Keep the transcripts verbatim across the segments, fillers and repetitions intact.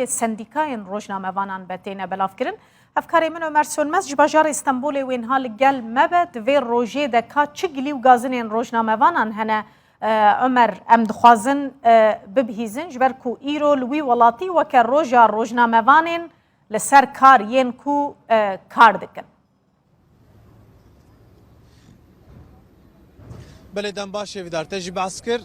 sendîkayên rojnamevanan be têne belavkirin. Hevkarê min Ömer Sönmez ji bajarê Stenbolê wê niha li gel me be. Di vê rojê de ka çi gilî û gazinên rojnamevanan hene, e, Ömer, em dixwazin, e, bibihîzin, ji ber ku îro li wî welatî weke roja rojnamevanên li ser kar yên ku, e, kar dikin. Belê, dem baş, Hêvîdar, te jî behs kir.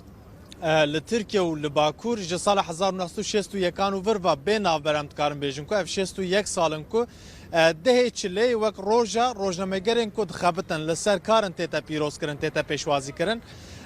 E, li Tirkiye û li Bakur ji sala hezar û neh sed û şêst û yekan û vir ve bê navber em dikarin bêjin ku ev şêst û yek sal in ku, e, dehê çileyê wek roja rojnamegerên ku dixebitin, li ser kar in, tête pîrozkirin, tête pêşwazîkirin.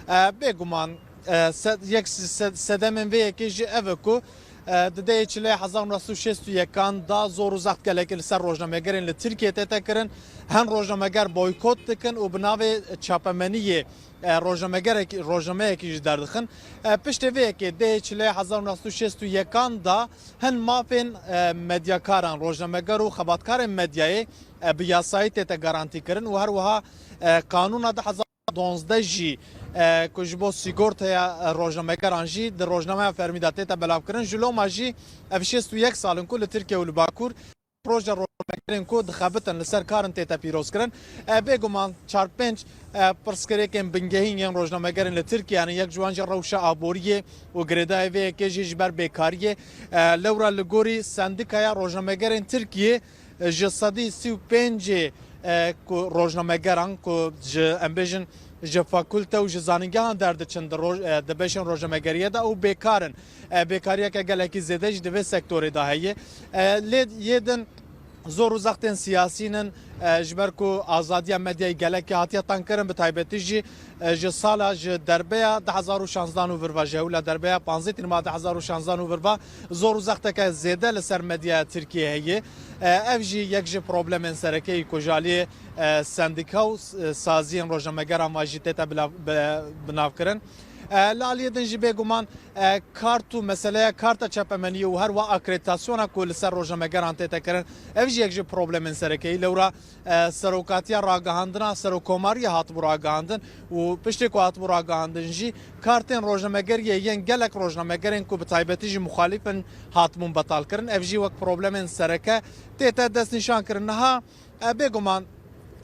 E, bêguman, e, se-, yek se-, sedemên vê yekê jî ev e ku, e, di dehê çileyê hezar û neh sed û şêst û yekan da zor û zext gelekî li ser rojnamegerên li Tirkiye tête kirin. Hin rojnameger boykot dikin û bi navê çapemeniyê, e, rojnamegerekî, rojnameyekî jî derdixin. E, piştê vê yekê dehê çileyê hezar û neh sed û şêst û yekan da hin mafên, e, medyakaran, rojnameger û xebatkarên medyayê, e, bi yasayî tête garantî kirin û her wiha, e, qanûna du hezar û duwazdeh jî, e, ku ji bo sîgorteya, e, rojnamegeran jî di rojnameya fermî de tête belavkirin. Ji loma jî ev şêst û yek sal in ku li Tirkiye û li Bakur roja rojnamegerên ku dixebitin, li ser kar in, tête pîrozkirin. E, bêguman çar pênc, e, pirsgirêkên bingehîn yên rojnamegerên li Tirkiye, yanî yek ji wan jî rewşa aboriyê û girêdayê vê yekê jî ji ber bêkariyê. E, lewra li gorî Sendîkaya Rojnamegerên Tirkiye, e, ji sedî sî û pêncê, e, ku rojnamegeran ku ji, em bêjin, ji fakulte û ji zanîngehan derdiçin di roj-, e, di beşên rojnamegeriyê de û bêkar in. E, bêkariyeke gelekî zêde jî di vê sektorê de heye. E, lê yê din zor û zextên siyasî nin, e, ji ber ku azadiya medyayê gelekî hatiye tengkirin, bi taybetî jî, e, ji sala, ji derbeya du hezar û şanzdan û virva, ji hewla derbeya panzdeh Tîrma du hezar û şanzdan û virva zor û zexteke zêde li ser medyaya Tirkiyê heye. E, ev jî yek ji problemên sereke yî ku ji aliyê, e, sendîka û s-, saziyên rojnamegeran ve jî tête bila-, bi-, binavkirin. E, li aliyê din jî bêguman, e, kart û meseleya karta çapemeniyê û her wiha akreditasyona ku li ser rojnamegeran tête kirin, ev jî yek ji problemên sereke yî. Lewra, e, serokatiya ragihandina Serokkomariyê hatibû ragihandin û piştê ku hatibû ragihandin jî kartên rojnamegeriyê yên gelek rojnamegerên ku bi taybetî jî muxalîf in hatibûn betalkirin. Ev jî wek problemên sereke tête destnîşankirin. Niha, e, bêguman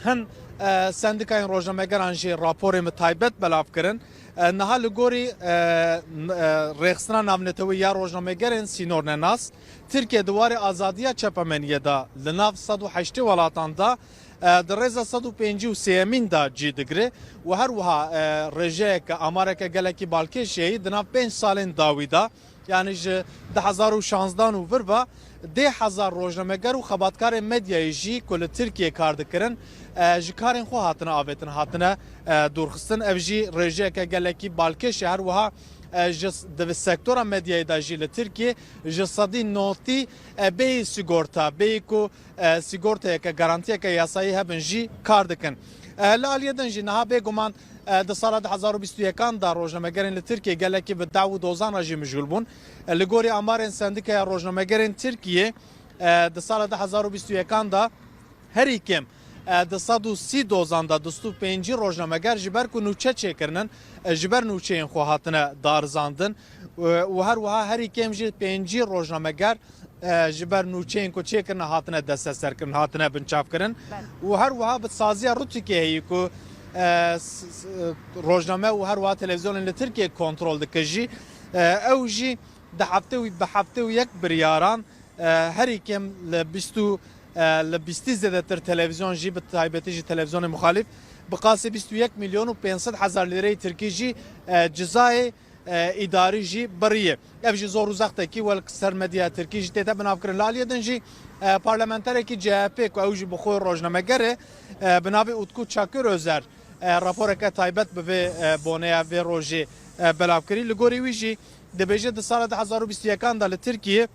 hin, e, sendîkayên rojnamegeran jî raporên bi taybet belavkirin. E, niha li gorî, e, n-, e, rêxistina navnetewî ya rojnamegerên sînornenas, Tirkiye di warê azadiya çapemeniyê de li nav sed û heştê welatan de, e, di rêza sed û pêncî û sêyemîn de cî digire û her wiha, e, rêjeyeke, amareke gelekî balkêş heye di nav pênc salên dawî de, yanî ji du hezar û şanzdan û vir ve deh hezar rojnameger û xebatkarên medyayê jî ku li Tirkiyê kar dikirin, e, ji karên xwe hatine avêtin, hatine, e, dûrxistin. Ev jî rêjeyeke gelekî balkêş e. Her wiha, e, ji s-, di sektora medyayê de jî li Tirkiyê ji sedî notî, e, bêyî sîgorta, bêyî ku, e, sîgorteyeke, garantiyeke yasayî hebin jî kar dikin. E, li aliyê din jî niha bêguman, e, di sala du hezar û bîst û yekan de rojnamegerên li Tirkiyê gelekî bi daw û dozan re jî mijûl bûn. E, li gorî amarên Sendîkaya Rojnamegerên Tirkiyê, e, di sala du hezar û bîst û yekan de herî kêm, e, di sed û sî dozan de du sed û pêncî rojnameger ji ber ku nûçe çêkirinin, e, ji ber nûçeyên xwe hatine darizandin. E, û her wiha herî kêm jî pêncî rojnameger, e, ji ber nûçeyên ku çêkirine hatine desteserkirin, hatine binçavkirin. Belê. Û her wiha bi saziya rûtîkê heyî ku, e, s-, s-, rojname û her wiha televîzyonên li Tirkiyê kontrol dike jî, e, ew jî di hefte û, bi hefte û yek biryaran, e, herî kêm li bîst û, e, li bîstî zêdetir televîzyon jî, bi taybetî jî televîzyonê muxalîf, bi qasê bîst û yek milyon û pênc sed hezar lîreyê tirkî jî, e, cizayê, e, îdarî jî biriye. Ev jî zor û zextekî wel ser medya tirkî jî tête binavkirin. Li aliyê din jî, e, parlamenterekî C H P ku ew jî bi xwe rojnameger e, e, bi navê Utku Çakır Özer, e, raporeke taybet bi vê, e, boneya vê rojê, e, belav kirî. Li gorî wî jî dibêje di sala du hezar û bîst û yekan de li Tirkiyê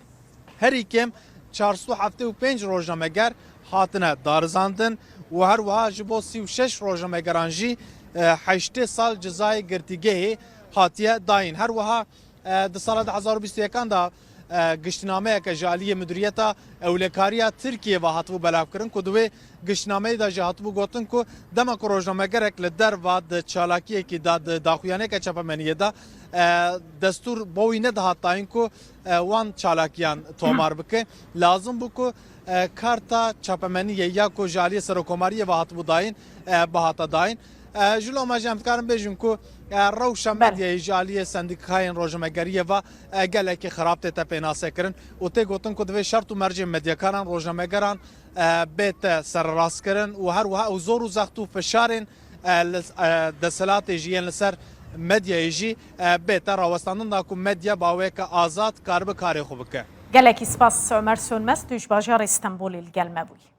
herî kêm çar sed û heftê û pênc rojnameger hatine darizandin û her wiha ji bo sî û şeş rojnamegeran jî, e, heştê sal cizayê girtîgehê hatiye dayîn. Her wiha, e, di sala du hezar û bîst û yekan de e, giştînameyeke ji aliyê Mudiriyeta Ewlekariya Tirkiyê ve hatibû belavkirin ku di wê giştînameyê de jî hatibû gotin ku dema ku rojnamegerek li derva di çalakiyekî de, di daxuyaniyeke çapemeniyê de, e, destûr bo wî nedihat dayîn ku, e, wan çalakiyan tomar bike, lazim bû ku, e, karta çapemeniyê ya ku ji aliyê Serokkomariyê ve hatibû dayîn, e, bihata dayîn. E, ji loma jî em dikarin bêjin ku, e, rewşa Belê. medyayê ji aliyê sendîkayên rojnamegeriyê ve, e, gelekî xirab tête pênasekirin û tê gotin ku divê şert û mercên medyakaran, rojnamegeran, e, bête sererastkirin û her wiha ew zor û zext û fişarên, e, li, e, desthilatê jî yên li ser medyayê jî, e, bête rawestandin da ku medya bi aweke azad karibe karê xwe bike. Gelekî spas Ömer Sönmez, tu ji bajarê Stenbolê li gel me bûyî.